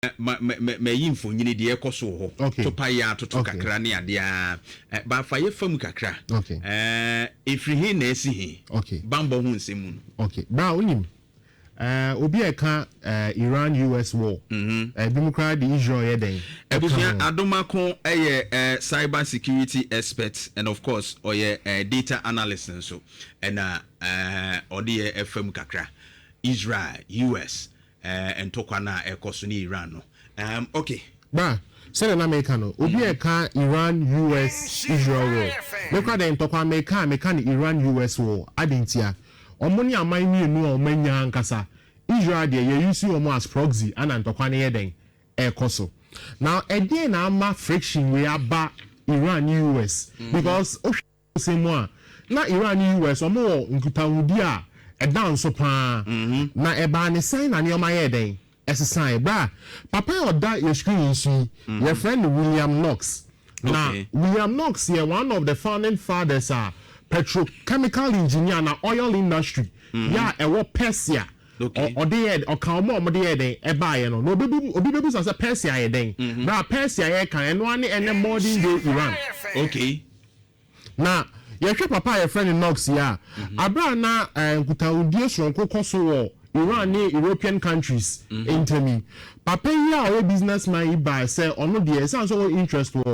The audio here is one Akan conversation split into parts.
Ma ma ma mayi mfonini deɛ ɛkɔ so wɔ hɔ. Topa yɛ atoto kakra ne adeɛ a eh, baafa yɛ fam kakra. Eh, ɛfiri he na asi he? Bammɔ ho nsɛm mu no. Okay. Bra, wonim, eh, obi a ɛka eh, Iran-US war, eh, ebinom koraa de Israel yɛ dɛn? Ɛka Abusua ho. Adomako yɛ eh, cyber security expert and of course ɔyɛ eh, data analyst nso ɛna eh, ɔde yɛ ɛfam kakra. Israel, US, Eh, ntɔkwa no a ɛkɔ so ne Iran no. Um, okay. Bra, sɛdeɛ na meka no, obi a ɛka Iran US Israel war, me koraa deɛ ntɔkwa meka a meka no Iran US war, adɛn ntia? Wɔn ne aman mmienu a wɔn anya ankasa, Israel deɛ yɛ use wɔn as proxy ana ntɔkwa no yɛ dɛn? Ɛrekɔ so. Now ɛdeɛn na ama friction wei aba Iran ne US? Because wohwɛ. Asɛm mu a, na Iran ne US wɔn wɔ nkitahodi a ɛda nso paa. Na ɛbaa ne sɛn na nneɛma yɛɛ dɛn? Ɛsesae. Bere a papa yi a ɔda yɛn screen yi so yi, yɛfrɛ no William Knox. Na William Knox yɛ one of the founding fathers a petrochemical engineer na oil industry yɛ a ɛwɔ Persia. Ɔde yɛɛ ɔka wɔn a wɔde yɛɛ dɛn ɛbaeɛ no. Na obi obi bɛbisa sɛ Persia yɛ dɛn? Bere a Persia yɛreka ɛno ara ne ɛnnɛ modern day Iran. Na yɛhwɛ papa a yɛfrɛ no Knox yi a, aber a na nkitahodie soronko kɔ so wɔ Iran ne European countries ntam yi, papa yi a ɔyɛ businessman yi bae sɛ ɔno deɛ ɛsiane sɛ ɔwɔ interest wɔ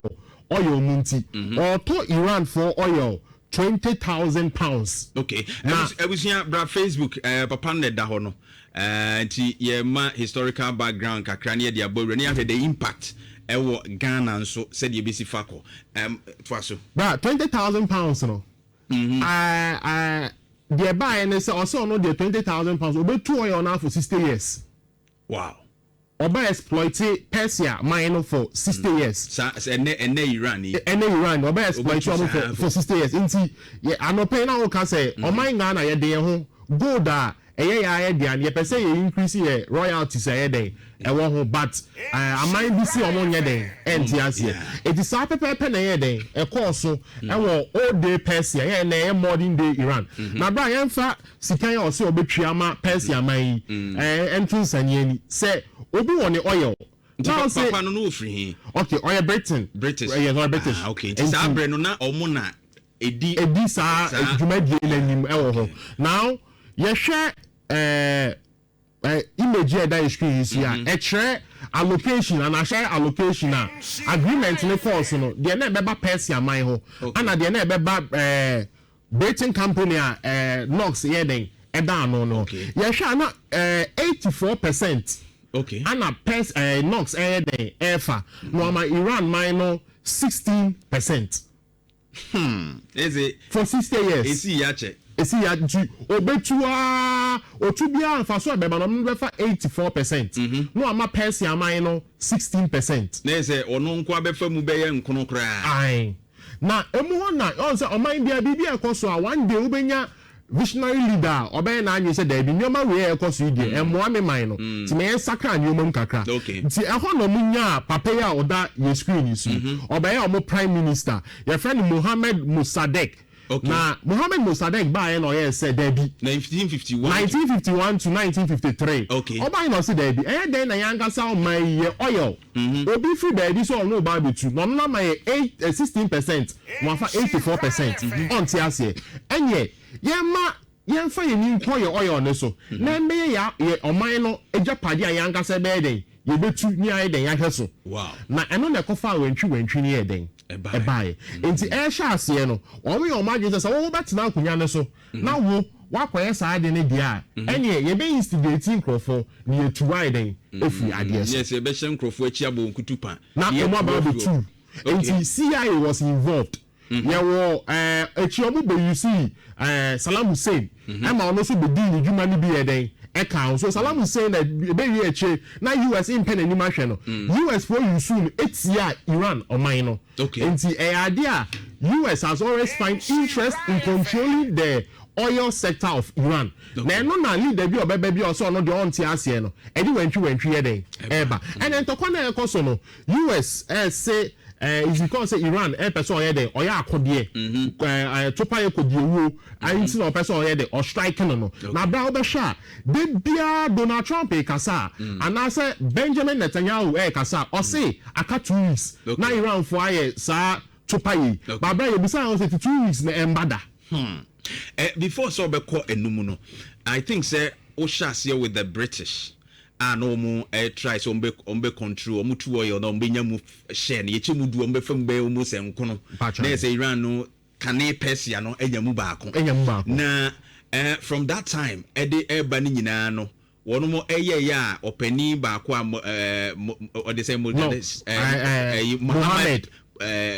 oil mu nti, ɔretɔ Iranfoɔ oil £20,000. Okay, Na abusua bra Facebook, papa no na ɛda hɔ no, nti yɛma historical background kakra na yɛde abɔ wura na yɛahwɛ the impact ɛwɔ Ghana nso sɛdeɛ ɛbɛsi fa kɔ. Toa so. Bra, £20,000 no, deɛ ɛbaeɛ ne sɛ ɔsɛ ɔno deɛ £20,000 ɔbɛtu oil no ara for 60 years. Wow. Ɔbɛ exploite Persia man no for 60 years. Saa ɛnɛ ɛnɛ Iran yi. Ɛnɛ Iran ɔbɛ exploite ɔmo for 60 years. Nti yɛ anɔpɛ yi na woka sɛ ɔman Ghana yɛde yɛn ho gold a ɛyɛ yɛ ara yɛ dea no yɛpɛ sɛ yɛ increase yɛ royalties a ɛyɛ dɛn ɛwɔ ho but aman bi se ɔmo nyɛ dɛn ɛnte aseɛ. Eti saa pɛpɛɛpɛ na ɛyɛ dɛn ɛkɔɔ so ɛwɔ old day Persia yɛ ɛnɛ ɛyɛ modern day Iran. Na bra yɛnfa Sika yi a ɔse ɔbɛtua ama Persia man yi ɛnto nsania ni. Sɛ obi wɔ ne oil Nti na ɔse. Papa no na ɔfiri he? Ok, ɔyɛ Britain. British. Yes, ɔyɛ British. Ah, ok. Nti saa berɛ no na ɔmo na ɛdi. Ɛdi saa dwumadie no anim ɛwɔ hɔ. Now, yɛhwɛ ɛɛ. Image yi a ɛda yɛ screen yi so yi a, ɛkyerɛ allocation anaa share allocation a agreement no kɔɔ so no, deɛ na ɛbɛba Persia man hɔ, ɛna deɛ na ɛbɛba Britain company a Knox yɛ dɛn ɛda ano no. Yɛhwɛ a na 84% ɛna Pers Knox ɛyɛ dɛn ɛfa, na wama Iran man no 16%. Hmm, eze. For 60 years. Esi ya kyɛ. Esi ya nti obetu aa otu biara nfaso a ɛbɛba no ɔno bɛfa 84% na wama Persia man no 16%. Na yɛ sɛ ɔno nko abɛfa mu bɛyɛ nkono koraa. Ae. Na emu hɔ na ɔn sɛ ɔman biara biribi a ɛkɔ so a one day wobɛnya visionary leader a ɔbɛyɛ n'adwene sɛ daabi nneɛma wei a ɛkɔ so yi deɛ ɛmmoa me man no nti ma yɛnsakra nneɛma mu kakra. Nti ɛhɔ na ɔmo nyaa papa yi a ɔda yɛn screen yi so yi. Ɔbɛyɛ ɔmo prime minister. Yɛfrɛ no Mohammed Mossadegh. Na Mohammed Mossadegh baeɛ na ɔyɛɛ sɛ daabi. 1951. 1951 to 1953. Ɔbaeɛ na ɔse daabi ɛyɛ dɛn na yɛn ankasa ɔman yi yɛ oil. Obi firi baabi sɛ ɔno reba abɛtu na ɔno no ama yɛ eight 16% na wafa 84%. Ɔnte aseɛ. Ɛneɛ yɛmma yɛmfa yɛn ani nkɔ yɛn oil no so na ɛmmɛyɛ yɛn yɛn ɔman no agyapadeɛ a yɛn ankasa yɛbɛyɛ dɛn yɛbɛtu ne ayɛ dɛn yɛahwɛ so. Na ɛno na ɛkɔfaa wantwi wantwi no yɛɛ dɛn ɛbaeɛ. Enti ɛrehyɛ aseɛ no wɔn yɛ wɔn adwene sɛ sɛ wo wobɛtena akonnwa no so na wo woakɔyɛ saa ade no deɛ a, ɛnneɛ yɛbɛ instigate nkurɔfoɔ na yɛatu wo ayɛ dɛn afiri adeɛ so. Yes, yɛbɛhyɛ nkurɔfoɔ akyi abɔ wɔn kutupa na na yɛatu wɔn aba wo afiri abɛtu hɔ. wo. Enti CIA was involved. Yɛwɔ ɛɛ akyi wɔn bɛ use ɛɛ Saddam Hussein ɛma ɔno nso bɛdii ne dwuma no bi yɛ dɛn ɛkaa ho. So Saddam Hussein na ɛbɛwie akyire na US mpɛ n'anim ahwɛ no, US foɔ use no tiaa Iran ɔman no. Enti ɛyɛ adeɛ a US has always find interest in controlling the oil sector of Iran. Na ɛno na leader bi a ɔbɛba bi a ɔsɛ ɔno deɛ ɔnte aseɛ no, ɛde wantwi wantwi yɛ dɛn? Ɛreba. Ɛnna ntɔkwa no a ɛrekɔ so no, US ɛrese It's because sɛ Iran ɛpɛ sɛ ɔyɛ dɛ ɔyɛ akodeɛ topa yɛ kɔdiewuo ayi nti na ɔpɛ sɛ ɔyɛ dɛ ɔstrike no. Na abira wobɛhwɛ a, de biara Donald Trump kasa a, anaasɛ Benjamin Netanyahu ɛkasa a, ɔse aka 2 weeks na Iran fo ayɛ saa topa yi. Babra yɛbisa wɔn sɛ ti 2 weeks na ɛmba da. Before sɛ ɔbɛkɔ enum no, I think sɛ wohyɛ aseɛ with the British a na wɔn try sɛ wɔn bɛ control wɔn tu oil na wɔn bɛ nya mu share no, yɛkyɛ mu 10, wɔn bɛ fam bɛyɛ wɔn sɛ nkono. Mpakyɛ. Na yɛ sɛ Iran no kane Persia no anya mu baako. Anya mu baako. Na from that time ɛde ɛba no nyinaa no, wɔn mo ɛyɛ yɛ a ɔpanin baako a mo mo ɔde sɛ mo No, Mohammed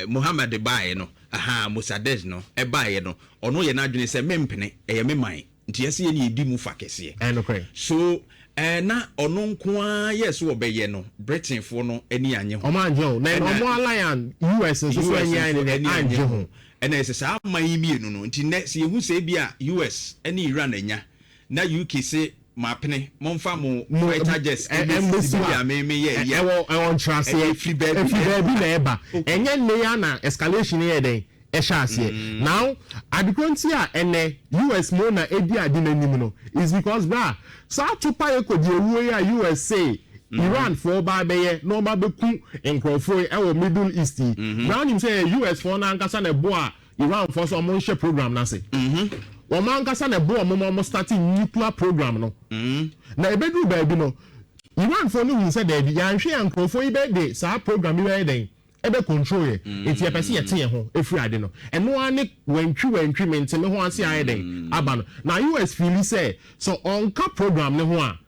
Mohammed baeɛ no, aha Mossadegh no ɛbaeɛ no, ɔno yɛ n'adwene sɛ mempene, ɛyɛ me man nti yɛsɛ yɛ ne yɛdi mu fa kɛseɛ. Ɛnokorɛ. So na ɔno nko ara yɛ so ɔbɛyɛ no, Britainfoɔ no ani anye ho. Ɔmo angye ho na Ɛna ɔmo alliance US nso so US ani nso ani ani angye ho. Ɛna ɛsɛ saa aman yi mmienu no nti nnɛ sɛ yɛhu sɛ bi a US ne Iran anya na UK se maapene, momfa mo fighter jets ɛmbɛsi bi a me meyɛ yɛ. Ɛwɔ nkyerɛaseɛ. Ɛfiri baabi. Ɛfiri baabi na ɛba. Ɛnyɛ nne ya na escalation yɛ dɛn ɛhyɛ aseɛ. Now adekoro nti a ɛnɛ US mo na edi ade n'anim no is because bra saa topa yɛ kɔ di ewuo yi a US say Iran foɔ ba bɛyɛ na ɔba bɛku nkurɔfoɔ yi ɛwɔ Middle East yi, bra nim sɛ yɛ US foɔ n'ankasa na ɛbo a Iran foɔ so ɔmo nhyɛ program n'ase. Wɔn ankasa na ɛbo ɔmo ma ɔmo start nuclear program no. Na ebeduru baabi no, Iran foɔ no hu sɛ daabi, yɛanhwɛ yɛn nkurɔfoɔ yi bɛ de saa program yi bɛyɛ dɛn ɛbɛ control yɛ, nti yɛpɛ sɛ yɛte yɛn ho efiri ade no. Ɛno ara ne wɛntwi wɛntwi mente me ho ase ayɛ dɛn aba no. Na US feel sɛ ɔnka program ne ho a,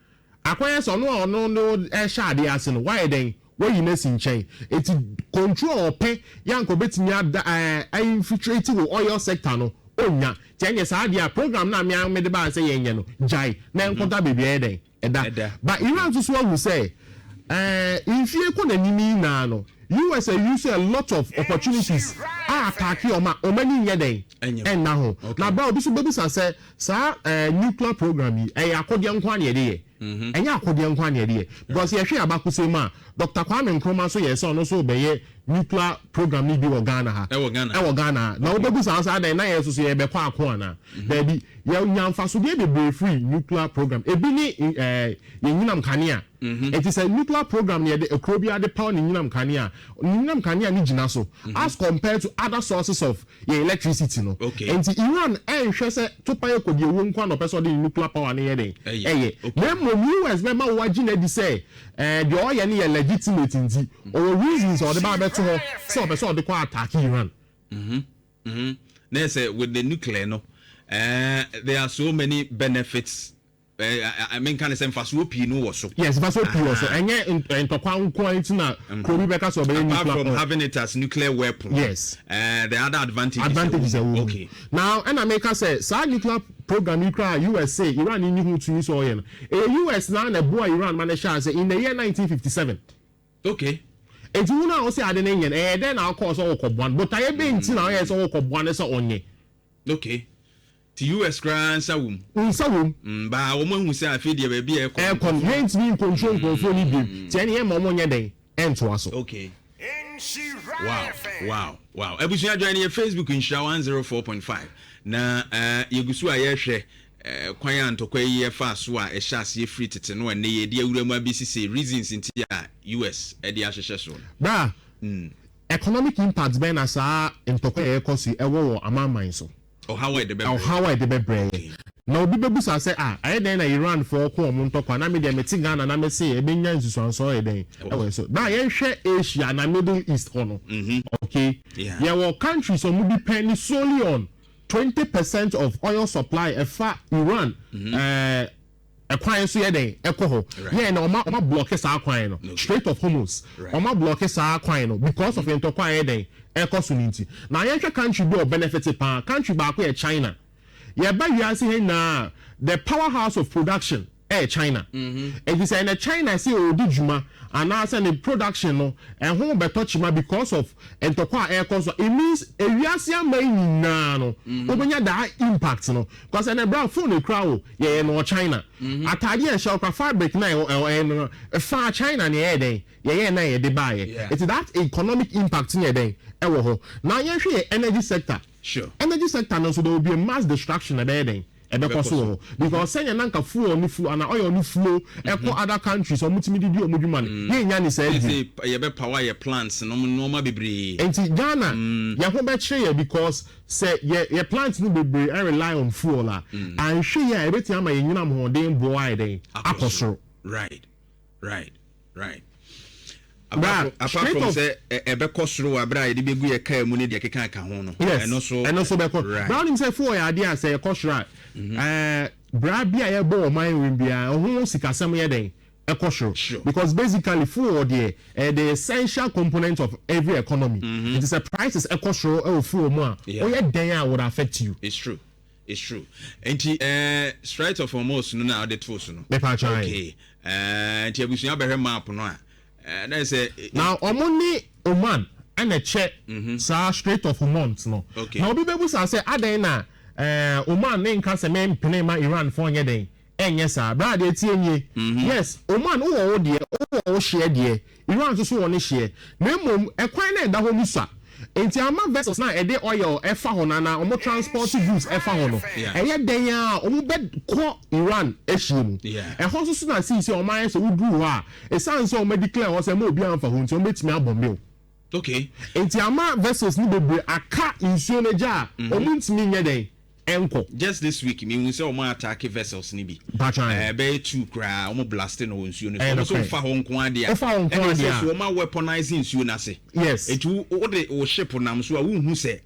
akɔyɛ sɛ ɔno a ɔno no ɛhyɛ adeɛ ase no wayɛ dɛn wayi no asi nkyɛn, eti control a ɔpɛ yanka obetumi ada infiltrate wɔ oil sector no onya. Tí ɛnyɛ saa adeɛ a, program na mmea mede baa sɛ yɛnyɛ no, gyae na nkɔda baabi ɛyɛ dɛn ɛda. Ɛda. But Iran nso so ahu sɛ mfie kɔ n'anim yi nyinaa no, US use a lot of opportunities a attack ɔmo a ɔmo ani nyɛ dɛn Ɛnyɛ. ɛnna ho. Na bra obi so bɛbisa sɛ saa nuclear program yi, ɛyɛ akodeɛ nko a na yɛde yɛ? Ɛnyɛ akodeɛ nko a na yɛde yɛ, because yɛhwɛ abakɔsɛm mu a, Dr Kwame Nkrumah nso yɛ sɛ ɔno nso bɛyɛ nuclear program ni bi wɔ Ghana ha. Ɛwɔ Ghana. Ɛwɔ Ghana ha. Na wobɛbu saa sɛ adan na yɛ nso so yɛbɛkɔ ako ana? Daabi, yɛnya mfasodeɛ bebree firi nuclear program. Ebi ne yɛnyinam kanea. Eti sɛ nuclear program no yɛde ekuro bi ade power ne nyinam kanea, ne nyinam kanea ne gyina so as compared to other sources of yɛ electricity no. Nti Iran ɛnhwɛ sɛ topa yɛ kɔdi ewu nko na ɔpɛ sɛ ɔde ne nuclear power no yɛ den Ɛyɛ. Ɛyɛ. Na mmom US bɛma wo agye n'adi sɛ deɛ ɔyɛ no yɛ legitimate, nti ɔwɔ reasons a ɔde ba abɛto hɔ sɛ ɔpɛ sɛ ɔde kɔ attack Iran. Na sɛ with the nuclear no, there are so many benefits. Menka ne sɛ mfasoɔ pii no wɔ so. Yes, mfasoɔ pii wɔ so. Ɛnyɛ ntɔkwa nko ara nti na kuro bi bɛka sɛ ɔbɛyɛ apart nuclear from power. Having it as nuclear weapon. The other advantages. Advantages ɛwɔ mu. Now ɛna meka sɛ saa nuclear program yi koraa USA Iran ni ho tumi sɛ ɔyɛ no, ɛyɛ US na ɛboa Iran ma no hyɛ ase in the year 1957. Eti hu na ɔsɛ ade ne nyɛ no, ɛyɛ dɛn na akɔɔ sɛ ɔkɔboa no? Botaeɛ bɛn nti na ɔyɛ sɛ ɔkɔboa no sɛ ɔnyɛ? Okay. Ti US koraa nsa wom. Nsa wom. Baa wɔn ahu sɛ afei deɛ baabi a ɛkɔ. Ɛkɔ no, yɛntumi ncontrol nkurɔfoɔ no bio, nti ɛne yɛn ma ɔmo nyɛ dɛn ɛntoa so. Okay. Wow. Abusua, join yɛ Facebook Nhyira 104.5 na yɛgu so a yɛrehwɛ kwan a ntɔkwa yi yɛfa so a ɛhyɛ aseɛ firi tete no, ɛnɛ yɛde awura mu abɛsi sɛ reasons nti a US ɛde ahyehyɛ so no. Bra, economic impact bɛn na saa ntɔkwa yɛ ɛkɔ so yi ɛwɔ wɔ amanaman so? Ɔhaw a ɛde bɛbrɛ. Ɔhaw a ɛde bɛbrɛ yɛ. Na obi bɛbusa sɛ a ɛyɛ dɛn na Iran foɔ ko ɔmo ntɔkwa na me deɛ mete Ghana na mese ɛbɛnya nsusuansoɔ yɛ dɛn ɛwɔ so? Bra, yɛnhwɛ Asia na Middle East hɔ no. Okay. Yɛwɔ countries ɔmo depend solely on 20% of oil supply ɛfa Iran ɛkwan so yɛ dɛn ɛkɔ hɔ. Yɛn na ɔma block saa kwan no, Strait of Hormuz. Ɔma block saa kwan no because of ntɔkwa yɛ dɛn ɛkɔ so no. Nti na yɛhwɛ country bi a ɔbenefit paa, country baako yɛ China. Yɛba wiase ha nyinaa, the powerhouse of production. Ɛyɛ China. Enti sɛ ɛnɛ China sɛ ɔredi dwuma anaasɛ ne production no ɛho bɛtɔ kyima because of ntɔkwa a ɛrekɔ so a, it means ewiase aman nyinaa no wobɛnya that impact no. Because ɛnɛ bra phone ekura wo yɛyɛ no wɔ China. Ataadeɛ a ɛhyɛ wo koraa, fabric no a ɛwɔ ɛwɔ no ɛfaa China na ɛyɛɛ dɛn? Yɛyɛɛ na yɛde baeɛ. Enti that economic impact no yɛ dɛn? Ɛwɔ hɔ. Now yɛnhwɛ yɛn energy sector. Energy sector no nso there will be a mass destruction ɛbɛyɛ dɛn? Ɛbɛkɔ so wɔ hɔ because sɛnea na anka fuel no flow anaa oil no flow ɛkɔ other countries a wɔtumi de di wɔn dwuma no, yɛnnya ne saa bio. Seesei yɛbɛ power yɛ plants nom nnoɔma bebree. Nti Ghana yɛn ho bɛkyere yɛn because sɛ yɛ yɛ plant no bebree rely on fuel a, anhwɛ yie a ɛbɛtumi ama yɛn nyinam hoɔden boɔ ayɛ dɛn? Akɔ soro. Right. Right, right. Apart from, apart from sɛ ɛbɛkɔ soro wɔ abere a yɛde bɛgu yɛ kaa mu ne deɛ keka ka ho no. Yes, ɛno so. Ɛno so bɛkɔ. Right. Bra wonim sɛ fuel yɛ adeɛ a sɛ ɛkɔ soro a, ɛɛ bra bi a yɛbɔ ɔman wei biara ɛho sikasɛm yɛ dɛn? Ɛkɔ soro. Because basically fuel deɛ ɛyɛ the essential component of every economy. Nti sɛ prices ɛkɔ soro ɛwɔ fuel mu a, woyɛ dɛn a would affect you. It's true. It's true. Nti eh, Strait of Hormuz no na ɔde too so no. Mepa kyɛw. Okay. Eh, nti abusua bɛhwɛ map no a. Eh, na sɛ eh, Na ɔmo ne Oman ɛna ɛkyɛ saa Strait of Hormuz no. Okay. Na obi bɛbusa sɛ adɛn na eh, Oman ne nka sɛ mempene ma Iran foɔ nyɛ dɛn ɛnyɛ saa. Bra deɛ tie nie. Yes, Oman wowɔ wo deɛ, wowɔ wo hyeɛ deɛ, Iran nso so wɔ ne hyeɛ. Na mmom ɛkwan no a ɛda hɔ no sua. Enti ama vessels no a ɛde oil fa hɔ no anaa wɔn transport goods fa hɔ no, ɛyɛ dɛn ara a wɔn bɛ kɔ Iran hyeɛ mu. Ɛhɔ nso so na seesei wɔn ayɛ sɛ woduru hɔ a, ɛsiane sɛ wɔn adeclare hɔ sɛ mma obiara mfa hɔ nti, wɔn bɛtumi abɔmbe wo. Enti ama vessels no bebree aka nsuo no agya a wɔn ntumi nyɛ dɛn ɛnkɔ. Just this week me hu sɛ wɔn attack vessels no bi. Mpakyɛ ahe? Ɛɛ bɛyɛ two koraa wɔn blast no wɔ nsuo no so. Ɛyɛ Wɔn nso nokorɛ. nfa hɔ nko ara deɛ a. Wofa hɔ nko Ɛna ara ɛsɛ deɛ a. so wɔn a weaponize nsuo no ase. Yes. Eti wo wo de wo ship nam so a wo nhu sɛ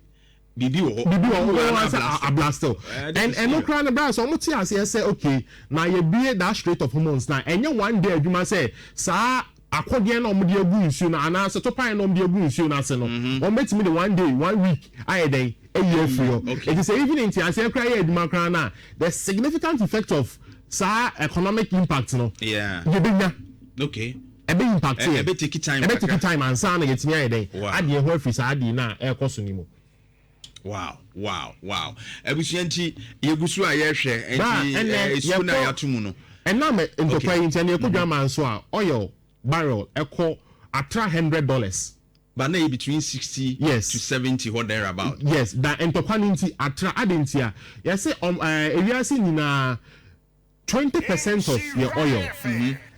biribi wɔ hɔ. Biribi wɔ hɔ, Wo hu wobɛhu a na ara sɛ ablast. a ablast wo. Ɛɛ this And is ɛno serious. koraa no bra sɛ wɔn te aseɛ sɛ okay na yɛbue that strait of Hormuz no a ɛnyɛ one day adwuma sɛ saa akɔdeɛ no a wɔde agu nsuo no anaasɛ topaeɛ no a wɔde agu nsuo no ase no, wɔbɛtumi de one day, one week ayɛ dɛn ayi afiri hɔ. Enti sɛ even nteaseɛ koraa yɛ adwuma koraa no a, the significant effect of saa economic impact no, yɛbɛnya. Ɛbɛ impact yɛ. Ɛbɛ take time kakra. Ɛbɛ take time ansa na yɛatumi ayɛ dɛn ade yɛn ho afiri saa adeɛ no a ɛrekɔ so no mu. Wow wow wow abusua nti yɛgu so a yɛhwɛ nti esuo no a yɛato mu no. Ɛnam ntɔkwa yi nti ɛnna yɛkɔ dwaman so a oil barrel ɛkɔ atra $100. But na ɛyɛ between 60 Yes. to 70 hɔ there about. Yes, na ntɔkwa no nti atra adɛn nti a yɛse ɔm ɛɛ ewiase nyinaa 20% of yɛ oil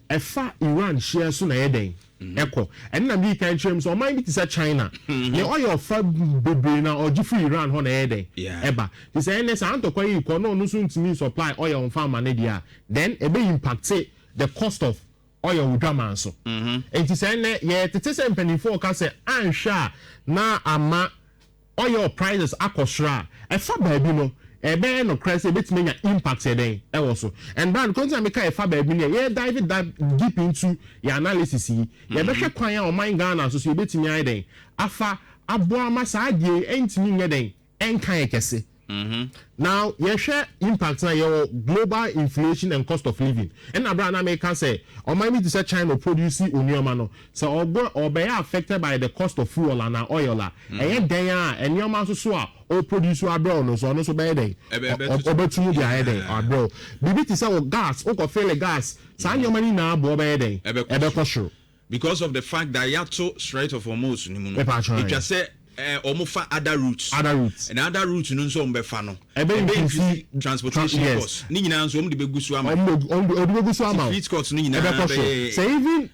ɛfa Iran hyeɛ so na ɛyɛ dɛn ɛkɔ. Ɛno na mede kan kyerɛ mu sɛ ɔman bi te sɛ China ne oil fa bebree na ɔgye firi Iran hɔ na ɛyɛ dɛn ɛba. Nti sɛ ɛnɛ saa ntɔkwa yi rekɔ na ɔno nso ntumi nsupply oil mfa mma ne deɛ a, then ɛbɛ impact the cost of oil wɔ dwaman so. Nti sɛ ɛnɛ yɛtete sɛ mpanimfoɔ reka sɛ anhwɛ a na ama oil prices akɔ soro a, ɛfa baabi no, ɛbɛyɛ nokorɛ sɛ ɛbɛtumi anya impact yɛ dɛn ɛwɔ so. And Brad, kwan nti a meka ɛfa baabi no yɛ, yɛ dive that deep into yɛ analysis yi, yɛbɛhwɛ kwan a ɔman Ghana nso so yɛbɛtumi ayɛ dɛn afa aboa ama saa adeɛ yi ɛntumi nyɛ dɛn ɛnka yɛ kɛse. Now yɛhwɛ impact no a, yɛwɔ global inflation and cost of living. Ɛna berɛ a na meka sɛ ɔman bi te sɛ China ɔproduce onneɛma no, sɛ ɔbɔ ɔbɛyɛ affected by the cost of fuel anaa oil a, ɛyɛ dɛn a nneɛma nso so a ɔproduce abrɛ wo no nso ɔno nso bɛyɛ dɛn? Ɔbɛtu mu de ayɛ dɛn abrɛ wo. Biribi te sɛ wo gas, wokɔ fill gas, saa nneɛma no nyinaa boɔ bɛyɛ dɛn? Ɛbɛkɔ soro. Because of the fact that yɛato Strait of Hormuz no mu no, etwa sɛ wɔn fa other routes. Other routes. Na other routes no nso wɔn bɛfa no, ɛbɛ increase transportation cost. Ne nyinaa nso wɔn de bɛgu so ama. Wɔn de bɛgu so ama. Fleet cost no nyinaa bɛyɛ. Ɛbɛkɔ so. Sɛ even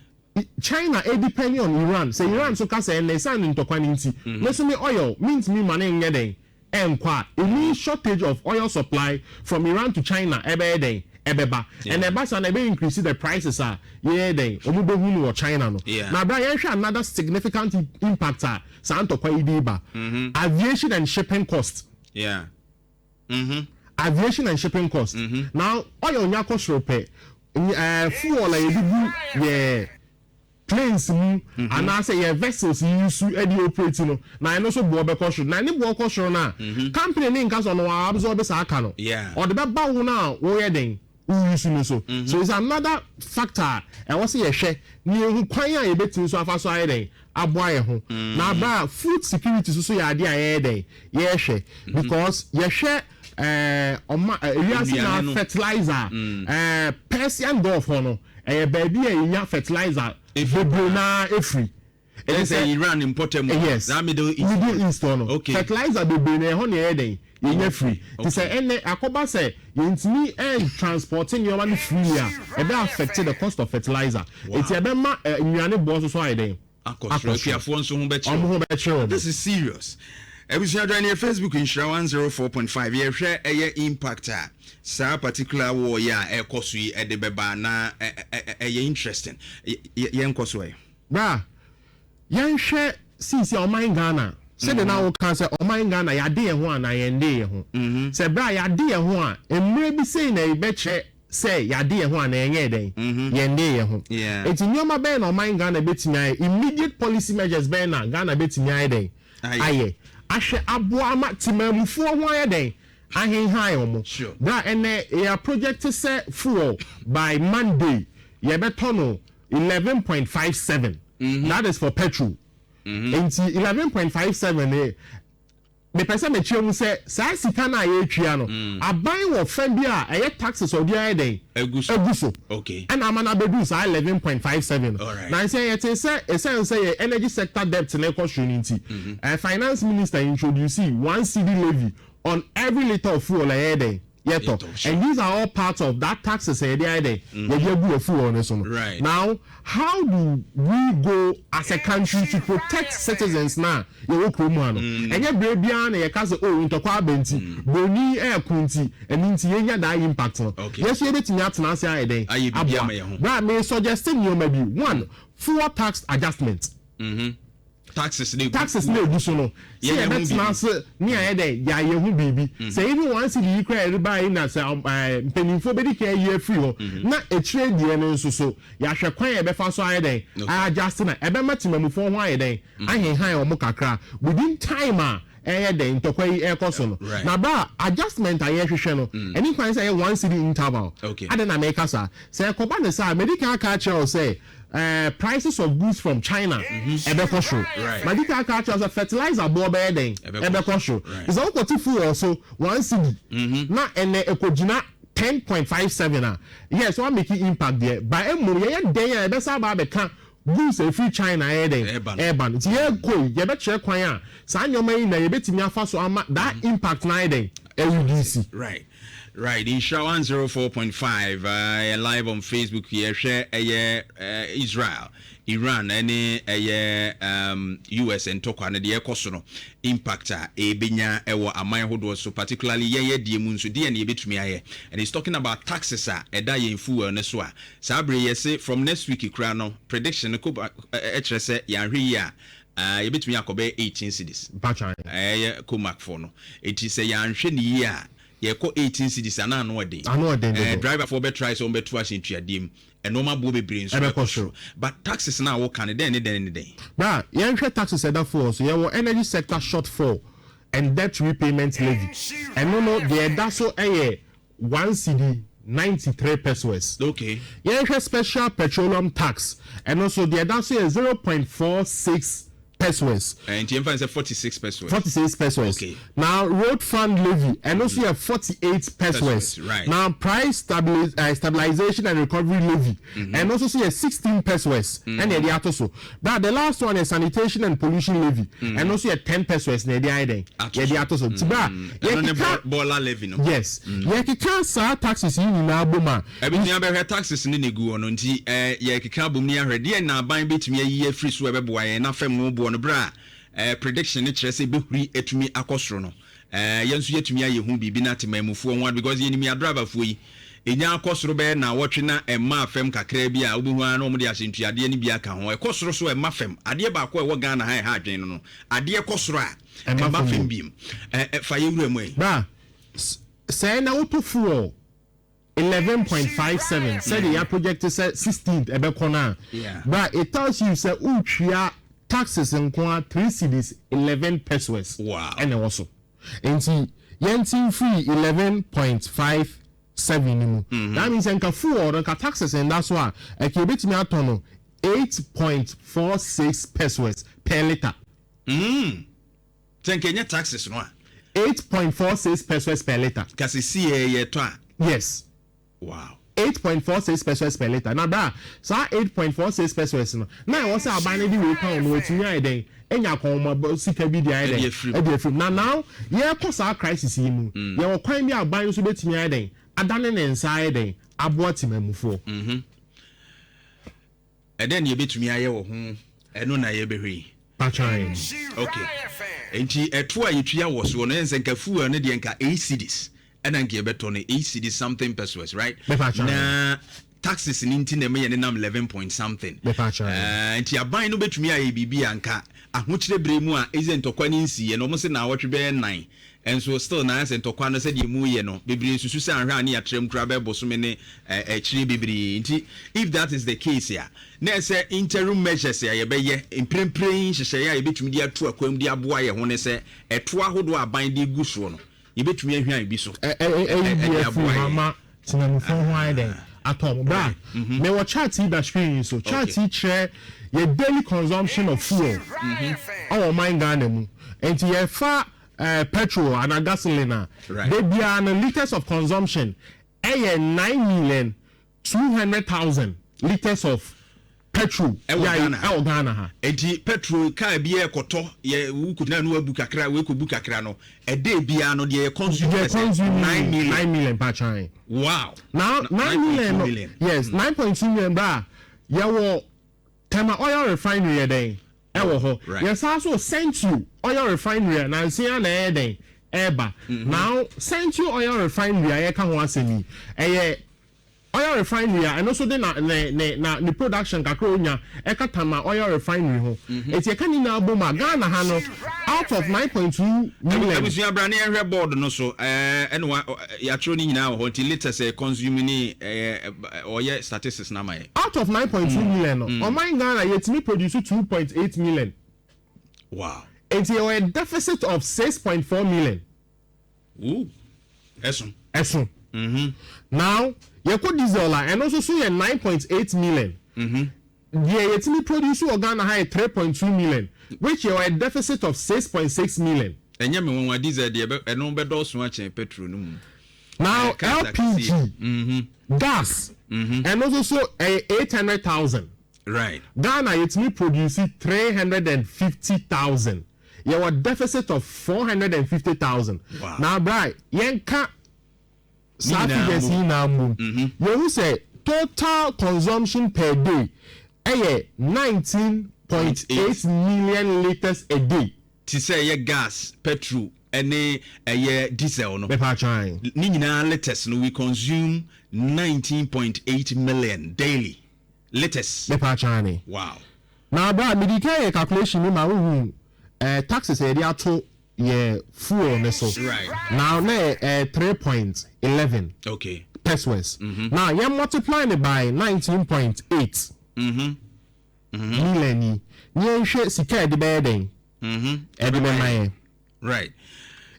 China depending on Iran, sɛ Iran nso ka sɛ ɛnna esan ntɔkwa no nti, me nso me oil mintumi ma ne nyɛ dɛn ɛnkɔ a, ɛni shortage of oil supply from Iran to China ɛbɛyɛ dɛn? Ɛbɛba. And ɛba saa no ɛbɛ increase the prices a yɛyɛ dɛn? Wɔn bɛhu no wɔ China no. Na bra yɛnhwɛ another significant impact a saa ntɔkwa yi de ba. Aviation and shipping cost. Aviation and shipping cost. Now oil nya kɔ soro pɛ, fuel a yɛde gu yɛ planes mu anaasɛ yɛn vessels yi nsu de operate no, na ɛno nso boɔ bɛkɔ soro. Na ne boɔ kɔ soro no a, company no nka sɛ ɔno wa absorb saa ka no. Ɔde bɛba wo no a woyɛ dɛn? Woyi no so. So it's another factor a ɛwɔ sɛ yɛhwɛ ne ehu kwan a yɛbɛtumi so afa so ayɛ dɛn aboa yɛn ho. Na abira food security so yɛ adeɛ a yɛyɛ dɛn yɛhwɛ, because yɛhwɛ ɔma ewiase na Nnuane no. Fertilizer, Persian Gulf hɔ no, ɛyɛ baabi a yɛnya fertilizer bebree naa efiri. Ɛne sɛ Iran mpɔtam. Yes. That Middle East. Middle East hɔ no, fertilizer bebree na ɛhɔ na yɛyɛ dɛn yɛnya firi. Te sɛ ɛnɛ akɔba sɛ yɛntumi ɛn transport nneɛma no free a, ɛbɛ affect the cost of fertilizer. Eti ɛbɛma nnuane boɔ nso so ayɛ dɛn akɔ soro. Akuafoɔ nso ho bɛkyerɛ. Ɔmo ho bɛkyerɛ wɔn. This is serious. Abusua, dwan yɛ Facebook Nhyira 104.5. Yɛhwɛ ɛyɛ impact a saa particular war yi a ɛkɔ so yi ɛde bɛba na ɛyɛ interesting. Yɛnkɔ so ɛ. Bra, yɛnhwɛ siisi a ɔman Ghana, sɛdeɛ na woka sɛ ɔman Ghana yɛade yɛn ho anaa yɛnde yɛn ho. Sɛ bra, yɛade yɛn ho a, mmerɛ bi sei na yɛbɛkyerɛ sɛ yɛade yɛn ho anaa yɛnyɛ dɛn yɛnde yɛn ho. Eti nneɛma bɛyɛ na ɔman Ghana bɛtumi ayɛ? Immediate policy measures bɛyɛ na Ghana bɛtumi ayɛ dɛn ayɛ ahwɛ aboa ama temamufoɔ ho ayɛ dɛn ahenhan wɔn? Bra, ɛnɛ yɛ project sɛ fuel by Monday yɛbɛtɔ no 11.57. That is for petrol. Nti 11.57 ne mepɛ sɛ mekyerɛ mu sɛ saa sika no a yɛretwia no, aban wɔ fɛn bi a ɛyɛ taxes a ɔde ayɛ dɛn egu so. Egu so. Ɛna ama no abɛduru saa 11.57. Na sɛ yɛte sɛ ɛsiane sɛ yɛ energy sector debt na ɛkɔ soro no nti, finance minister introduce 1 cedi levy on every litre of fuel a ɛyɛ dɛn yɛtɔ. And these are all parts of that taxes a yɛde ayɛ dɛn yɛde agu yɛ fuel no so no. Now, how do we go as a country to protect citizens na yɛwɔ kurom ha no? Ɛnyɛ bere biara na yɛka sɛ, oh, ntɔkwa aba nti, broni ɛɛko nti, ɛno nti yɛnya that impact no. Yɛso yɛbɛtumi atena ase ayɛ dɛn ayɛ biribi ama yɛn ho. Bra, me suggest nneɛma bi. One, fuel tax adjustment. Taxes ne taxes na egu so no, sɛ Yɛnyɛ ho yɛbɛtena biribi. Ase ne ayɛ dɛ yɛayɛ ho biribi sɛ even 1 cedi yi kora yɛde baa yi na sɛ mpanimfoɔ bɛdi kan ayi afiri hɔ, na ekyire deɛ no nso so yɛahwɛ kwan a yɛbɛfa so ayɛ dɛn adjust na ɛbɛma temamufoɔ ho ayɛ dɛn ahenhan wɔn kakra within time a ɛyɛ dɛn ntɔkwa yi ɛrekɔ so no. Na bra, adjustment a yɛrehwehwɛ no, ɛne kwan sɛ ɛyɛ 1 cedi interval. Ade na mɛka saa sɛ ɛkɔba ne saa, mɛdi kan aka akyerɛ wo sɛ prices of goods from China ɛbɛkɔ soro. Mɛdi kan aka akyerɛ wo sɛ fertilizer boɔ bɛyɛ dɛn ɛbɛkɔ ɛbɛkɔ soro. Sɛ wokɔte fuel so 1 cedi na ɛnɛ ɛkɔgyina 10.57 a, yes, wɔn make impact deɛ, but emu yɛyɛ dɛn a yɛbɛsa aba abɛka goods a ɛfiri China ɛyɛ dɛn ɛba no. Ɛba no. Nti yɛkɔ yi, yɛbɛkyerɛ kwan a saa nneɛma yi na yɛbɛtumi afa so ama that impact na ayɛ dɛn ɛreduce. Right. Nhyira 104.5, live on Facebook. Yɛhwɛ ɛyɛ Israel, Iran ɛne ɛyɛ US ntɔkwa no deɛ ɛkɔ so no, impact a ɛbɛnya ɛwɔ aman ahodoɔ so, particularly yɛn yɛ deɛ mu nso deɛ ne yɛbɛtumi ayɛ. And he's talking about taxes a ɛda yɛn fuel no so a saa bere yɛse from next week kura no, prediction no ɛkyerɛ sɛ yɛanhwɛ yi a, yɛbɛtumi akɔbɛyɛ 18 cedis. Mpatwan. Ɛyɛ COMAC foɔ no. Eti sɛ yɛanhwɛ ne yie a, yɛkɔ 18 cedis ana ano ɔden. Ano ɔden dodo. Driverfoɔ bɛtry sɛ wɔbɛto ahyɛ ntuadeɛ mu, ɛnɔɔma boɔ bebree nso ɛbɛkɔ soro. But taxes no a woka no, dɛn ne dɛn ne dɛn? Bra, yɛnhwɛ taxes ɛda fuel so. Yɛwɔ energy sector shortfall and debt repayment levy. Ɛno no deɛ ɛda so ɛyɛ 1 cedi 93 pesewas. Yɛnhwɛ special petroleum tax. Ɛno nso deɛ ɛda so yɛ 0.46 pesewas. Nti yɛmfa no sɛ 46 pesewas. 46 pesewas. Now, road fund levy, ɛno nso yɛ 48 pesewas. Pesewas, right. Now, price stabilization and recovery levy, ɛno nso so yɛ 16 pesewas ɛna yɛde ato so. But the last one is sanitation and pollution levy. Ɛno nso yɛ 10 pesewas na yɛde ayɛ dɛn ato yɛde so. Ato so. Nti bra, ɛno ne yɛkeka bɔɔla levy no. Yes, yɛkeka saa taxes yi nyinaa bom a, ɛbɛtumi abɛhwɛ taxes ne ne gu hɔ no. Nti yɛkeka bom ne ahwɛ deɛ na aban bɛtumi ayi afiri so a ɛbɛboa yɛn na fam ho boɔ no berɛ a prediction no kyerɛ sɛ ɛbɛhuri atumi akɔ soro no, yɛn nso yɛtumi ayɛ ho biribi na temamufoɔ ho ade, because yɛnim yɛ adriverfoɔ yi, ɛnya akɔ soro bɛyɛ na wɔtwe na ɛma fam kakra bi a, wobɛhu ara na wɔde ahyɛ ntuadeɛ no bi aka ho. Ɛkɔ soro so, ɛma fam. Adeɛ baako a ɛwɔ Ghana ha ɛha adwene no, adeɛ kɔ soro a ɛma ɛma fam fam o. biem. Fa yɛwura mu ɛ. Bra, sɛ na woto fuel 11.57 sɛdeɛ yɛ project sɛ 16th ɛbɛkɔ no a, bra, it tells you sɛ wotwia taxes nko a, 3 cedis 11 pesewas. Ɛna ɛwɔ so. Nti yɛnti mfiri 11.5. 7 no mu. That means nka fuel no, nka taxes nda so a, ɛka yɛbɛtumi atɔ no 8.46 pesewas per litre. Sɛ nka ɛnyɛ taxes no a. 8.46 pesewas per litre. Kasi si yɛ yɛtɔ a. Yes. 8.46 pesewas per litre. Na bra, saa 8.46 pesewas no na ɛwɔ sɛ aban no de wei ka no, wɔatumi ayɛ dɛn ɛnya akɔnma sika bi de ayɛ Ɛde dɛn afirim. Ɛde afirim. Na now yɛrekɔ saa crisis yi mu, yɛwɔ kwan bi a aban nso bɛtumi ayɛ dɛn adane ne nsa ayɛ dɛn aboa temamufoɔ. Ɛdɛn ne yɛbɛtumi ayɛ wɔ ho? Ɛno na yɛbɛhwɛ yi. Patran. Okay, nti ɛto a yɛtua wɔ soɔ no, ɛyɛ sɛ nka fuel no deɛ, nka 8 cedis ɛna nka yɛbɛtɔ no, 8 cedis something pesewas, right? Mepa. Na taxes ni nti na ɛma yɛ nenam 11 point something. Mepa kyɛw. Nti aban no bɛtumi ayɛ biribi a nka ahokyerɛ berɛ mu a ɛsɛ ntɔkwa no nsiiɛ no, ɔmo sɛ naawɔtwe bɛyɛ 9, ɛnso still na ayɛ sɛ ntɔkwa no sɛdeɛ mu yɛ no bebree nsusu sɛ ahwɛ a ne yɛatrɛm koraa bɛbosome ne akyire bebree. Nti if that is the case a, na ɛsɛ interim measures a yɛbɛyɛ, mprempren nhyehyɛeɛ a yɛbɛtumi de ato akwam de aboa yɛ ho ne sɛ ɛto ahodoɔ a aban de gu soɔ no, yɛbɛtumi ahwan bi so. Ɛyi bi ɛde afiri aboa mu yɛn. Ama temamufoɔ ho ayɛ dɛn atɔ mo. Bra, mewɔ chart yi da screen yi so. Chart yi kyerɛ yɛ daily consumption of fuel ɔwɔ ɔman Ghana mu. Nti yɛfa petrol ana gasoline a, de biara no litres of consumption ɛyɛ 9,200,000 litres of petrol. Ɛwɔ Ghana ha. Ɛwɔ Ghana ha. Nti petrol kaa bi yɛ kɔtɔ yɛ wukutina no, wabu kakra, wei bu kakra no, ɛdɛ biara no deɛ yɛ consume yɛ sɛ consume 9 million. 9 million patran. Now 9 million no 9.2 million. Yes, 9.2 million. Bra, yɛwɔ Tema Oil Refinery yɛ dɛn ɛwɔ hɔ. Yɛsan so Sentuo Oil Refinery a nansi a na ɛyɛ dɛn ɛɛba. Now Sentuo Oil Refinery a yɛka ho asɛm yi, ɛyɛ oil refinery a ɛno nso de na ne ne na ne production kakra onya ɛka Tema Oil Refinery ho. Eti ɛka ne nyinaa bom a, Ghana ha no, out of 9.2 million. Abusua, bra ne yɛhwɛ board no so. Ɛna wa yɛatwerɛ no nyinaa wɔ hɔ, nti litres ɛ consume ne ɛɛ ɔyɛ statistics na ama yɛ. Out of 9.2 million no, ɔman Ghana yɛtumi produce 2.8 million. Nti yɛwɔ a deficit of 6.4 million. Ooh. Ɛso. Ɛso. Now yɛkɔ diesel a, ɛno nso so yɛ 9.8 million. Deɛ yɛtumi produce wɔ Ghana ha yɛ 3.2 million, which yɛwɔ a deficit of 6.6 million. Ɛnyɛ me nwanwa, diesel deɛ ɛno bɛdɔɔso akyɛn petrol no mu. Now cars LPG akɛseɛ. Gas, ɛno nso so ɛyɛ 800,000. Ghana yɛtumi produce 350,000, yɛwɔ deficit of 450,000. Now bra, yɛnka saa nyinaa figures mbom. yi nyinaa mbom, yɛhu sɛ total consumption per day ɛyɛ 19.8 million litres a day. Ti sɛ ɛyɛ gas, petrol ɛne ɛyɛ diesel no, Bɛpa atwan. Ne nyinaa litres no, we consume 19.8 million daily litres. Bɛpa atwan ne. Na bra, mede ka yɛ calculation mi ma wohu taxes a yɛde ato yɛ fuel ne so. Now na yɛ 3.11 pesewas. Now yɛn multiply ne by 19.8 million yi ne yɛnhwɛ sika a yɛde bɛyɛ dɛn ɛde bɛma yɛn.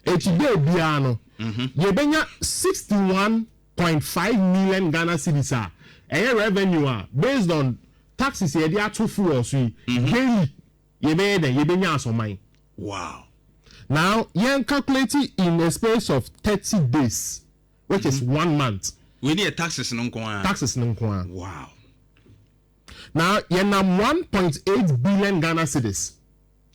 Eti dee biara no, yɛbɛnya 61.5 million Ghana cedis a ɛyɛ revenue a based on taxes yɛde ato fuel so yi, daily yɛbɛyɛ dɛn yɛbɛnya asɔman. Now yɛn calculate in a space of 30 days, which is one month. Wei ne yɛ taxes no nko ara. Taxes no nko ara. Now yɛnam 1.8 billion Ghana cedis.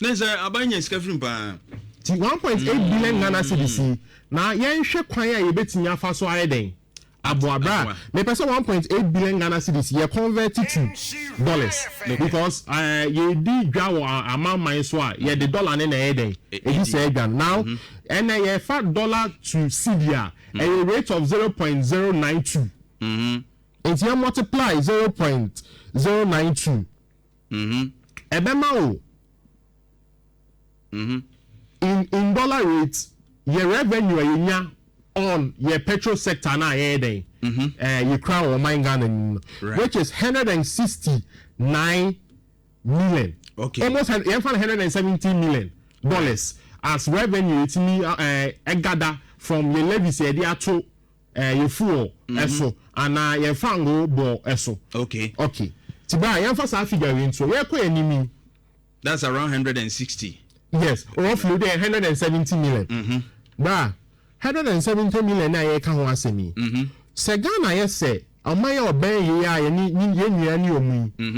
Ne sɛ aban nya sika firim paa. Ti 1.8 billion Ghana cedis yi na yɛnhwɛ kwan a yɛbɛtumi afa so ayɛ dɛn aboabra. Aboa. Mepɛ sɛ 1.8 billion Ghana cedis yɛ convert to dollars, because yɛdi dwa wɔ amanaman so a, yɛde dollar ne na ɛyɛ dɛn ɛdi sɛ ɛdwa no. Now ɛnɛ yɛfa dollar to cedi a, ɛyɛ rate of 0.092. Nti yɛ multiply 0.092, ɛbɛma o in dollar rate, yɛ revenue a yɛnya on yɛ petrol sector na yɛyɛ dɛn yɛkura wɔ ɔman Ghana mu no, which is 169 million, almost yɛmfa no $170 million as revenue etimi ɛgada from yɛ levies yɛde ato. Yɛ fuel ɛso anaa yɛ fango bɔ ɛso. Okay, ti ba yɛmfa saa figure wei nso yɛkɔ anim yi. That's around 160. Yes, roughly de 170 million. Ba 170 million na yɛka ho asɛm yi, sɛ Ghana yɛ sɛ ɔman yɛ ɔbɛn yie a yɛne yɛn nua ne ɔmo yi,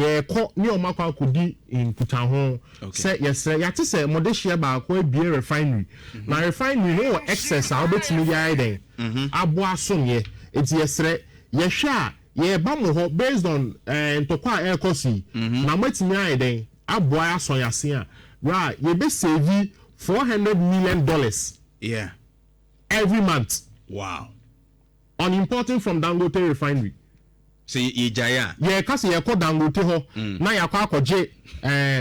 yɛkɔ ne ɔmo akɔ akɔdi nkutaho sɛ yɛsrɛ, yɛate sɛ mɔde hyɛ baako abie refinery, na refinery no wɔ excess a wobɛtumi de ayɛ dɛn aboa asomyɛ, eti yɛsrɛ, yɛhwɛ a yɛba mo hɔ based on ntɔkwa a ɛrekɔ so yi, na moatumi ayɛ dɛn aboa asɔ yɛase a ra yɛbɛ save $400 million every month on importing from Dangote Refinery. Sɛ yɛgyae a. Yɛka sɛ yɛkɔ Dangote hɔ na yɛakɔ akɔgye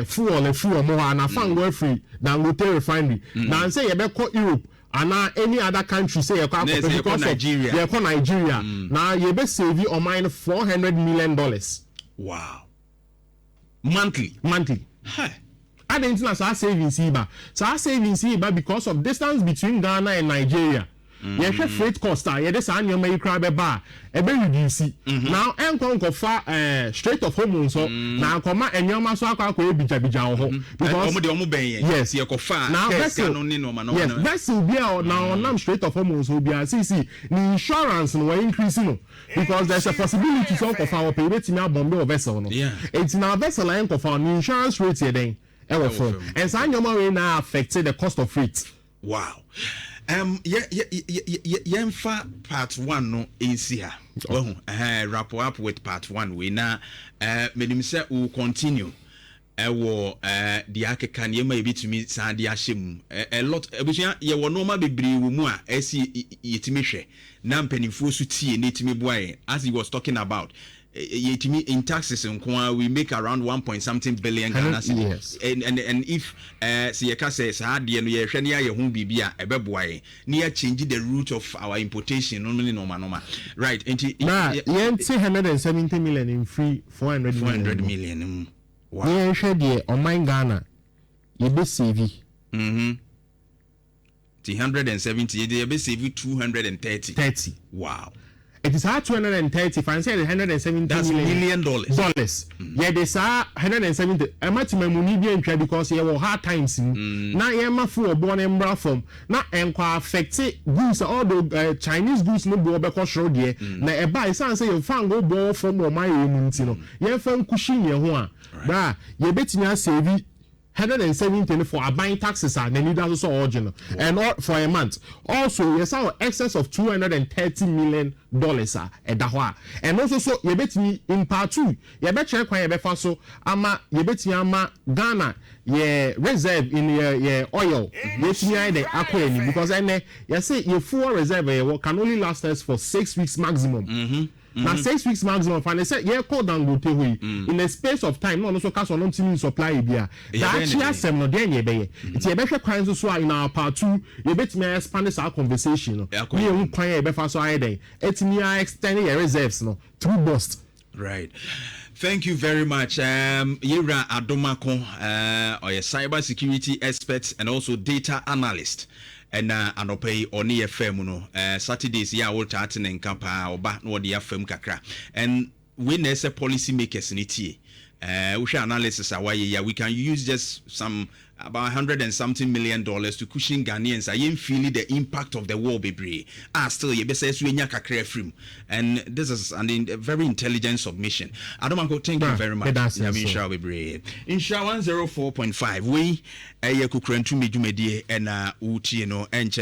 fuel afiri ɔmo hɔ ana fango afiri Dangote Refinery na nsɛ yɛbɛkɔ Europe ana any other country sɛ yɛkɔ akɔpɛ because of yɛkɔ Nigeria na yɛbɛ save ɔman no $400 million. Wow, monthly. Monthly. Adɛn nti na saa savings yi ba? Saa savings yi ba because of distance between Ghana and Nigeria. Yɛhwɛ freight cost a yɛde saa nneɛma yi koraa bɛba a, ɛbɛ reduce na ɛnkɔ nkɔfa Strait of Hormuz so na akɔma nneɛma so akɔ akɔyɛ bigyabigya wɔ hɔ. Because ɔmo de ɔmo bɛn yɛn. Yes. Yɛkɔfa na vessel no ne nneɛma. Yes, vessel bi a na ɔnam Strait of Hormuz so bi a sisi ne insurance no wɔ increase no because there is a possibility sɛ ɔkɔfa ɔpɛ ebetumi a bomb wɔ vessel no. Eti na vessel a ɛnkɔfa no, insurance rate yɛ dɛn? Ɛwɔ fam, and saa nneɛma wei na affect the cost of freight. Wow, yɛmfa part one no nsi ha. Wahu, wrap up with part one wei na menim sɛ we will continue ɛwɔ deɛ akeka nneɛma yɛbɛtumi san de ahyɛ mu a lot. Abusua, yɛwɔ nneɛma bebree wɔ mu a ɛsi yɛtumi hwɛ na mpanimfoɔ so tie na ɛtumi boa yɛn. As he was talking about, yɛtumi in taxes nko a, we make around one point something billion Ghana cedis. And if sɛ yɛka sɛ saa adeɛ no yɛhwɛ ne yɛayɛ ho biribi a ɛbɛboa yɛn ne yɛ change the route of our importation no ne nɔɔma nɔɔma, right? Nti na yɛnte 170 million mfiri 400 400 million mu. Wow. Yɛnhwɛ deɛ ɔman Ghana yɛbɛ save. Ti 170 yɛde yɛbɛ save 230. 30. Wow. Eti saa 230 fan sɛ yɛde 170 That's million dollars. Dollars. Yɛde saa 170 ɛma temamuni bi ntwa because yɛwɔ hard times mu na yɛma fuel boɔ ne mbra fam na nkɔ affect goods, although Chinese goods no boɔ bɛkɔ soro deɛ, na ɛba esan sɛ yɛn fango boɔ fam wɔ ɔman yɛn mu nti no, yɛmfa nkusi yɛn ho a bra yɛbɛtumi a save 170 for aban taxes a n'ani da so sɛ ɔregye no and all, for a month. Also, yɛsan wɔ excess of $230 million a ɛda hɔ a ɛno nso so yɛbɛtumi in part two yɛbɛkyerɛ kwan yɛbɛfa so ama yɛbɛtumi ama Ghana yɛ reserve in yɛ oil yɛtumi ayɛ dɛ akɔ anim, because ɛnɛ yɛsɛ yɛ fuel reserve yɛwɔ can only last us for 6 weeks maximum. Na 6 weeks maximum fa ne sɛ yɛkɔ Dangote hɔ yi, in a space of time na ɔno nso ka sɛ ɔno ntumi supply bi a, daakye asɛm no deɛ ne yɛbɛyɛ? Nti yɛbɛhwɛ kwan nso so a in our part two yɛbɛtumi expand saa conversation no ne yɛhu kwan a yɛbɛfa so ayɛ dɛn ɛtumi a extend yɛ reserves no through BOST. Right. Thank you very much. Yera Adomako, ɔyɛ cyber security expert and also data analyst. Ɛna anɔpa yi ɔne yɛ fɛ mu no, Saturdays yɛ a wotaa te ne nka paa, ɔba na wɔde afam kakra. And wei na ɛsɛ policy makers ne tie. Wohwɛ analysis a wayɛ yi a, we can use just some about hundred and something million dollars to cushion Ghanaians a yɛn feel the impact of the war bebree a, still yɛbɛsɛ so yɛnya kakra afiri mu, and this is a very intelligent submission. Adomako, thank you very much. Nyame nhyira wo bebree. Nhyira 104.5, wei ɛyɛ Kukurantumi dwumadie ɛna wotie no ɛnkyɛ.